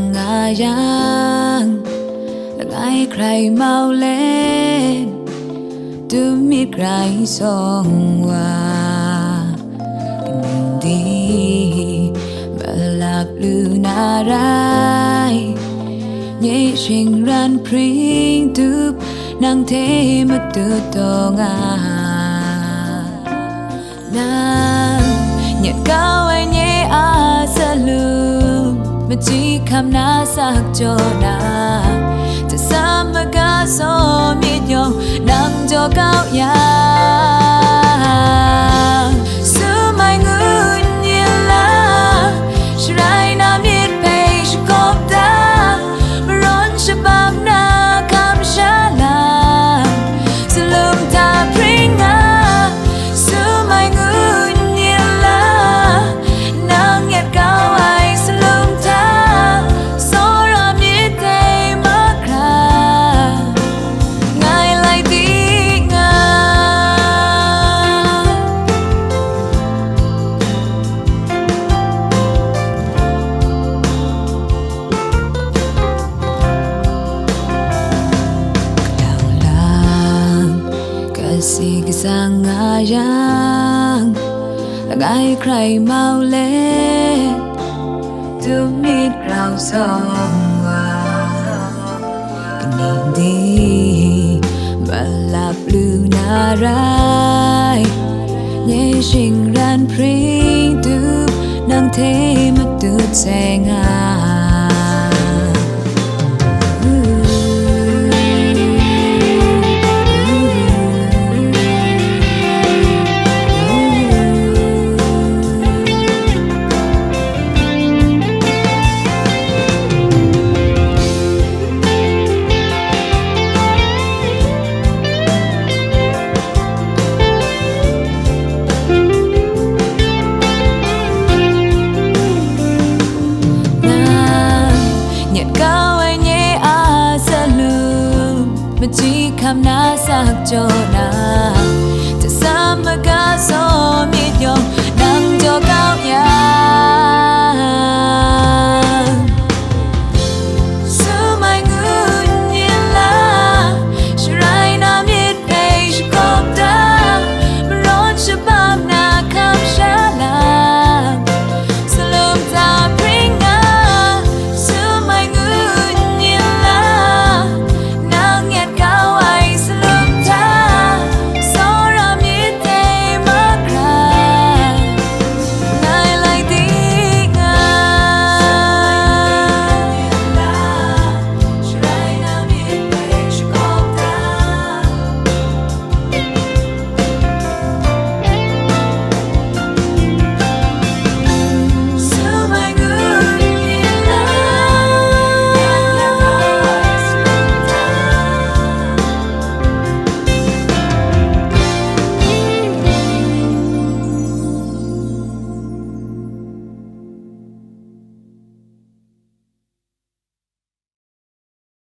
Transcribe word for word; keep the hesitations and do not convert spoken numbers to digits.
Nga yang, langai hkrai mau let, dum myit grai sawng wa, kaning di malap lu na rai, nye shingran hpring tup, nang hte matut taw nga. Nang nyet kau ai nye a salum, machyi hkam na sak jaw na, tasam maga saw myit yawng nang jaw kau yang, sum ai ngut n yin la, sharai na myit hpe shakawp da, marawn shabam na kamsham lang, salum hta hpring nga, sum ai ngut n yin la, nang nyet kau ai salum hta, tsawra myit dai mahkra, ngai lai di nga. Kadang lang, kasi kasang nga yang, langai hkrai mau let, dum myit grau sawng wa, kaning di malap lu na rai, nye shingran hpring tup, nang hte matut sai nga. Nang nyet kau ai nye a salum, machyi hkam na sak jaw